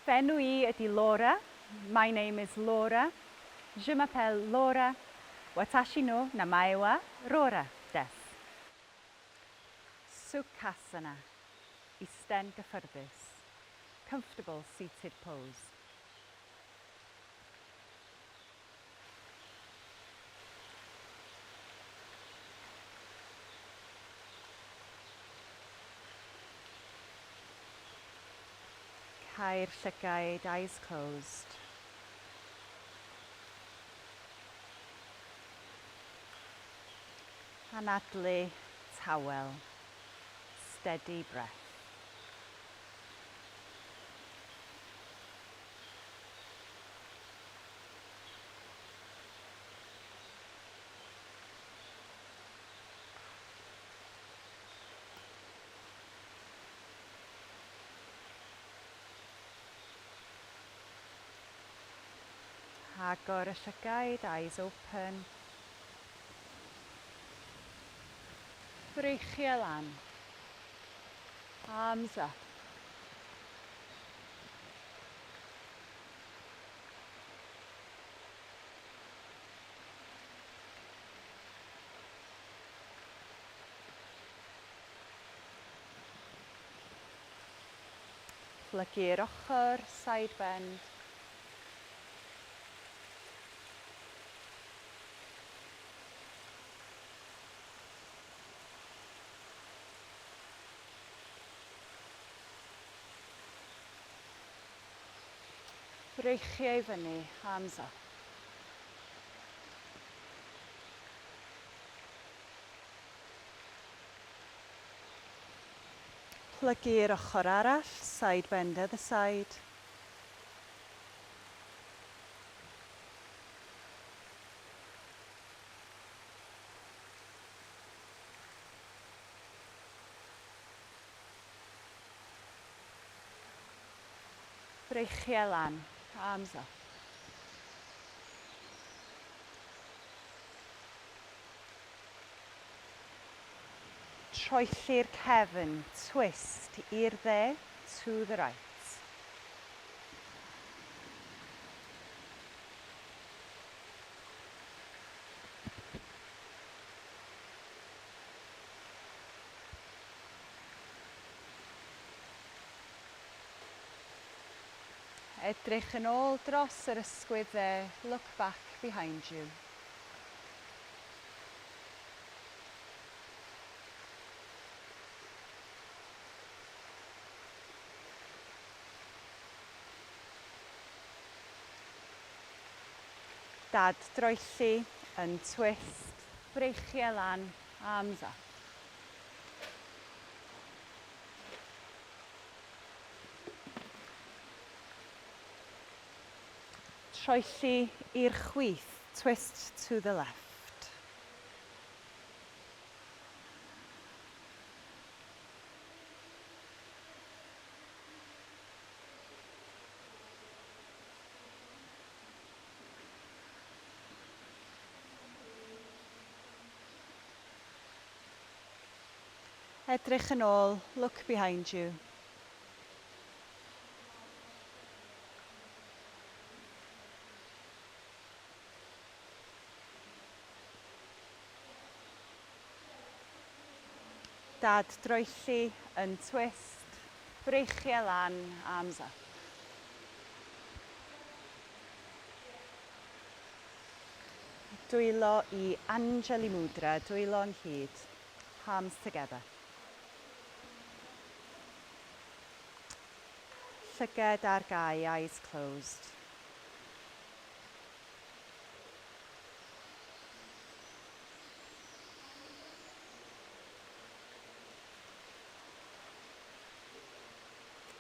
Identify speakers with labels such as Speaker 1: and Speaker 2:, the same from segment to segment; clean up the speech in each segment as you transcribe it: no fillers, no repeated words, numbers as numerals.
Speaker 1: F'enw i ydy Laura. My name is Laura. Je m'appelle Laura. Watashi no namae wa Rora desu. Sukhasana, Isten gyffyrddus, comfortable seated pose. Cau'r llygaid, eyes closed. Anadlu tawel, steady breath. Agor y llygaid, eyes open. Breichiau lan. Arms up. Plygu'r ochr, side bend. Breichiau i fyny, arms up. Plygu'r ochr arall, side bend other side. Breichiau lan, arms up. Troelli'r cefn, twist, i'r dde, to the right. Edrych yn ôl dros yr ysgwydd dde, look back behind you. Dad droelli, untwist, breichiau lan, arms up. Troelli i'r chwith, twist to the left. Edrych yn ôl, look behind you. Dad droelli, untwist, breichiau lan, arms up. Dwylo i Anjali Mudra, dwylo ynghyd, palms together. Llyged ar gau, eyes closed.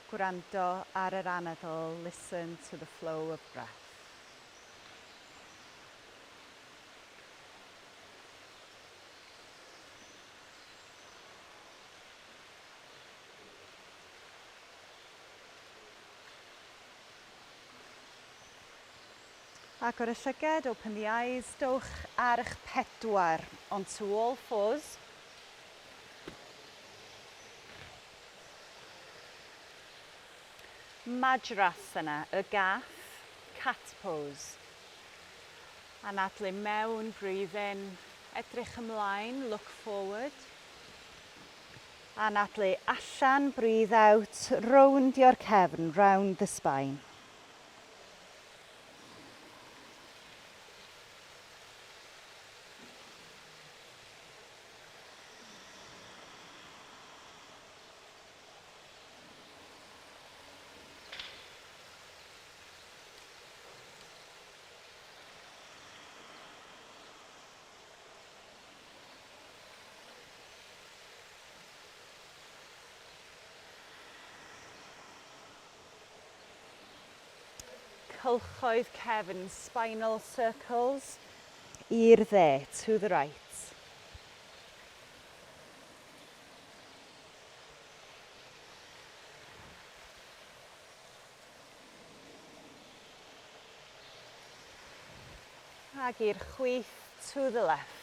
Speaker 1: Gwrando ar yr anadl, listen to the flow of breath. Agor y llyged, open the eyes, dowch ar eich pedwar, onto all fours. Madjrasana, y gath, cat pose. Anadlu mewn, breathe in, edrych ymlaen, look forward. Anadlu allan, breathe out, rowndio'r cefn, round the spine. Cylchoedd cefn, spinal circles, i'r dde, to the right. Ag i'r chwith, to the left.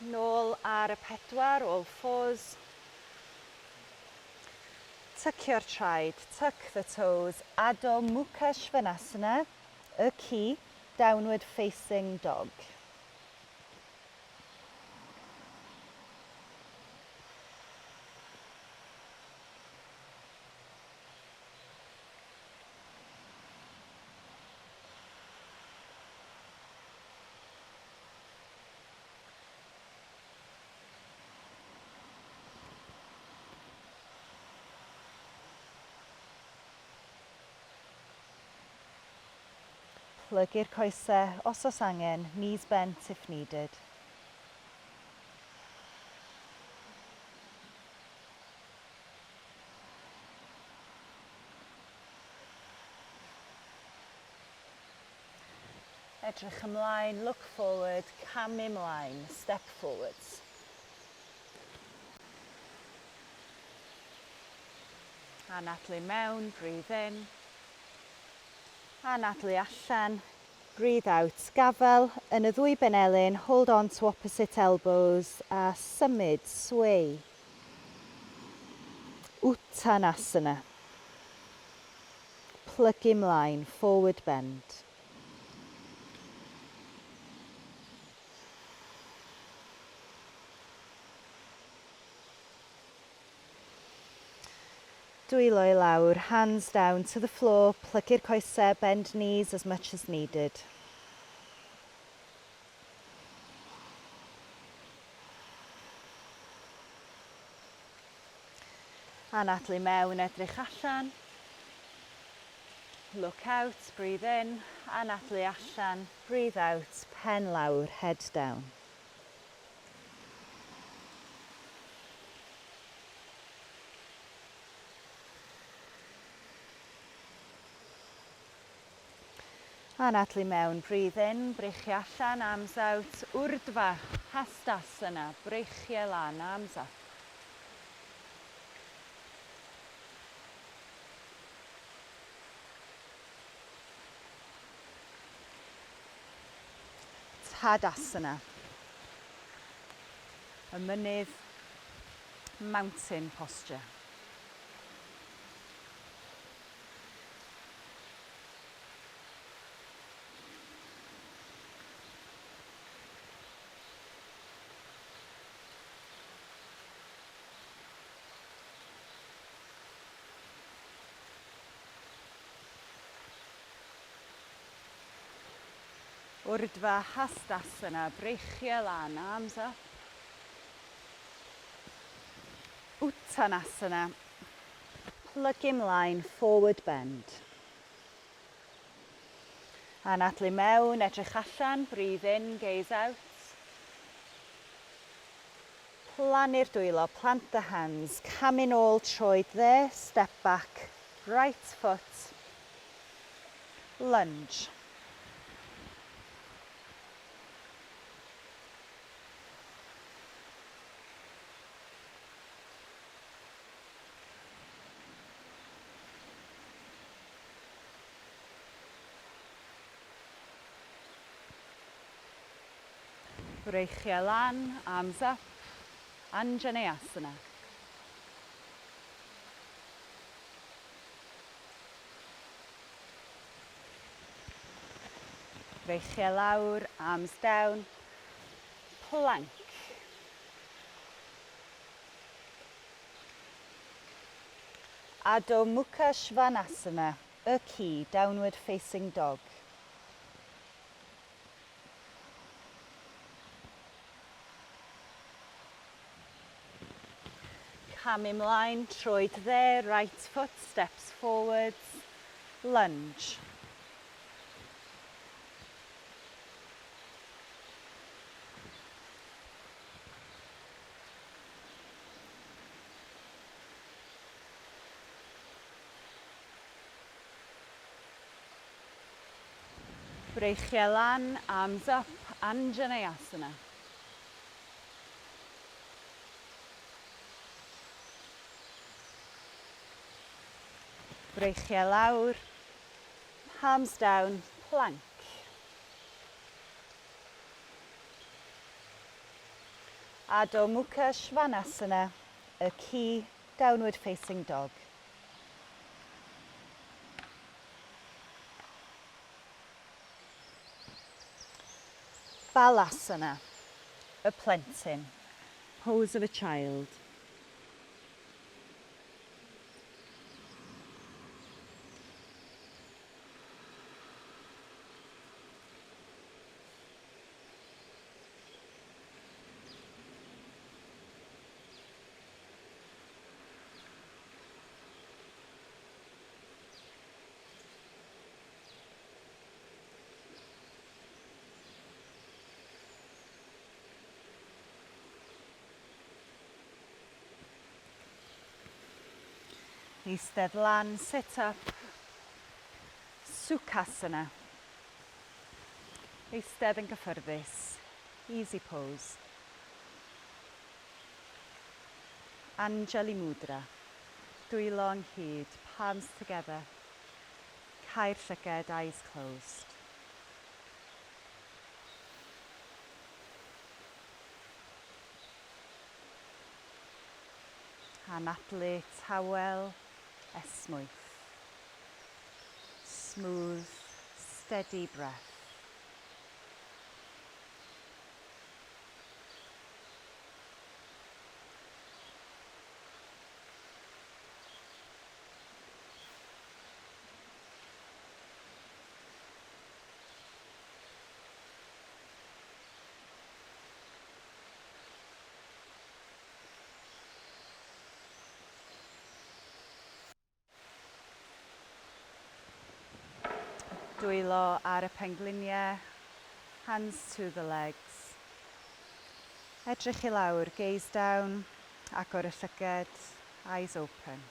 Speaker 1: Nôl ar y pedwar, all fours. Tycio'r traed, tuck the toes, Adho Mukha Svanasana, y ci, downward facing dog. Plygu'r coesau os oes angen, knees bent if needed. Edrych ymlaen, look forward, camu ymlaen, step forwards. Anadlu mewn, breathe in. Anadlu allan, breathe out. Gafel yn y ddwy benelin, hold on to opposite elbows a symud, sway. Uttanasana. Plygu mlaen, forward bend. Dwylo i lawr, hands down to the floor, plygu'r coesau, bend knees as much as needed. Anadlu mewn, edrych allan. Look out, breathe in. Anadlu allan, breathe out, pen lawr, head down. Anadlu mewn, breathe in, breichiau allan, arms out, Urdhva Hastasana, breichiau lan, arms up. Tadasana. Y mynydd, mountain posture. Urdhva Hastasana, breichiau lan, arms up. Uttanasana, plygu mlaen, forward bend. Anadlu mewn, edrych allan, breathe in, gaze out. Plannu'r dwylo, plant the hands, camu nôl troed dde, step back, right foot, lunge. Breichiau lan, arms up, Anjaneyasana. Breichiau lawr, arms down, plank. Adho Mukha Svanasana, y ci, downward facing dog. Camu mlaen, troed dde, right foot steps forwards, lunge. Breichiau lan, arms up, Anjaneyasana. Breichiau lawr, palms down, plank. Adho Mukha Svanasana, y ci, downward facing dog. Balasana, y plentyn, pose of a child. Eistedd lan, sit up. Sukhasana. Eistedd yn gyffyrddus. Easy pose. Anjali Mudra. Dwylo ynghyd, palms together. Cau'r llyged, eyes closed. Anadlu tawel, esmwyth. Smooth, steady breath. Dwylo ar y pengliniau, hands to the legs. Edrych i lawr, gaze down, agor y llyged, eyes open.